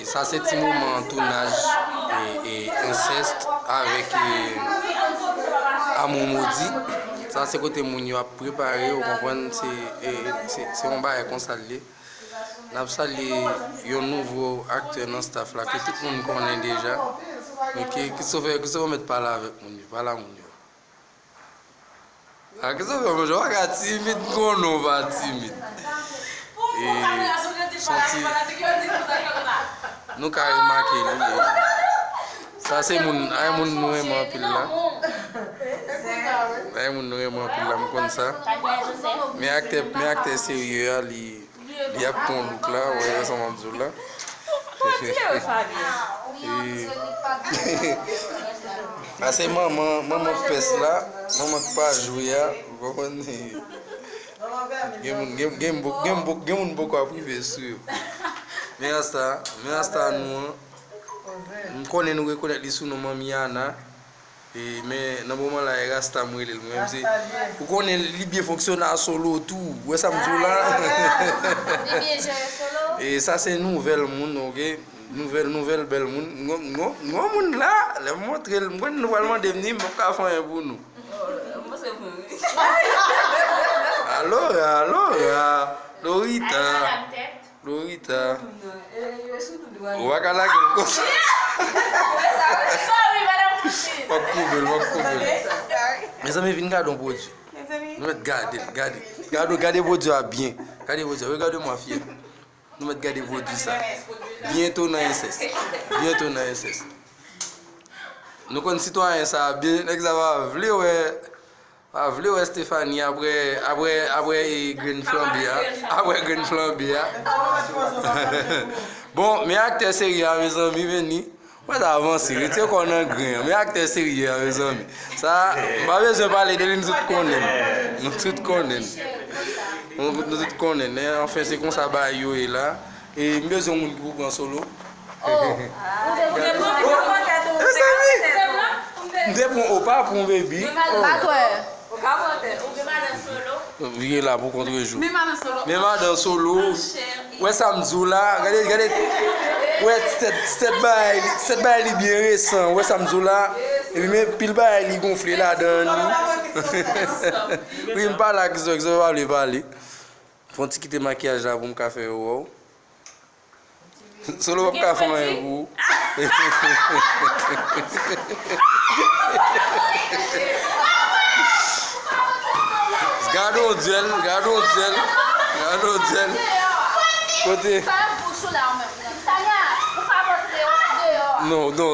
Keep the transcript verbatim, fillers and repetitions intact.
Sa se ti moman tounaj e, e ensèst avèk e, Amour Maudit. Sa se kote moun yo ap prepare, ou konprann, se e, se se yon bagay konsa l ye. N ap salye yon nouvo aktè nan staff la ke tout moun konnen deja. Ok, Christopher, Christopher mèt pale avèk moun yo, pale a moun yo. A, kisa w fè, monchè? Ou pa ka timid, m konnen w pa timid. E, santi, nou ka remake li. E, sa se moun, ay moun nou renmen anpil la. Ay moun nou renmen anpil la, m konn sa. Men aktè, men aktè serye a, li Li ap pran louk la, wè, sa m ap di w la. E, pase manman, manman pès la, manman k pa jwe a, ou konprann? Gen moun, gen, gen, gen, gen moun poko ap rive sou yo. Men asta, men asta nou an, m konnen nou rekonèt li sou non Manmi Ana. E, men nan moman la, e Rasta m rele l, mwen, se, ou konnen li byen fonksyone a solo tou. Ou wè sa m di w la? Li byen jere solo. E sa se nouvèl moun, ok? Nouvèl, nouvèl bèl moun. M gon, m gon, m gon moun la, lè m montre l, m konn nou pral mande m ni, m p ap ka fè anyen pou nou. Alora, alora, Lorita. Lorita. Ou pa ka lage l konsa. W ap koube l, w ap koube l. Mezanmi, vin gade yon pwodui. Nou mèt gade l, gade. Gade, gade pwodui a byen. Gade pwodui a, regardez-moi fier. Nou mèt gade pwodui sa. Byento nan ensèst. Byento nan ensèst. Nou konn sitwayen sa byen, nèg sa pa vle wè. Pa vle wè Stephanie apre, apre, apre e grenn flanbe a. Apre grenn flanbe a. Bon, men aktè serye a, mezanmi, vini. Mwen ta avanse, retire kò w nan gren an. Men aktè serye a, mezanmi. Sa, m pa bezwen pale de li, nou tout konnen l. Nou tout konnen l. Nou, nou tout konnen l. Anfen, se konsa bagay yo ye la. E m bezwen yon moun ki pou pran solo. Oh, ou te pran, ou te pran kòmantè tou. Mezanmi! M te pran Opa pou yon baby. M pa kwè. Ou gen madan solo. Vire la pou kontrejou. Men madan solo. Men madan solo. Wè sa m di w la. Gade, gade. Wè, tèt, tèt bagay li, tèt bagay li byen resan. Wè sa m di w la. Epi men pil bagay li gonfle ladan li. Wi, m pale ak Zòk, Zòk pa vle pale. Fè yon ti kite makiyaj la pou m ka fè yo wè w. Solo p ap ka fè anyen pou ou. Gade yon dyèl, gade yon dyèl, gade yon dyèl. Kote? Non, non.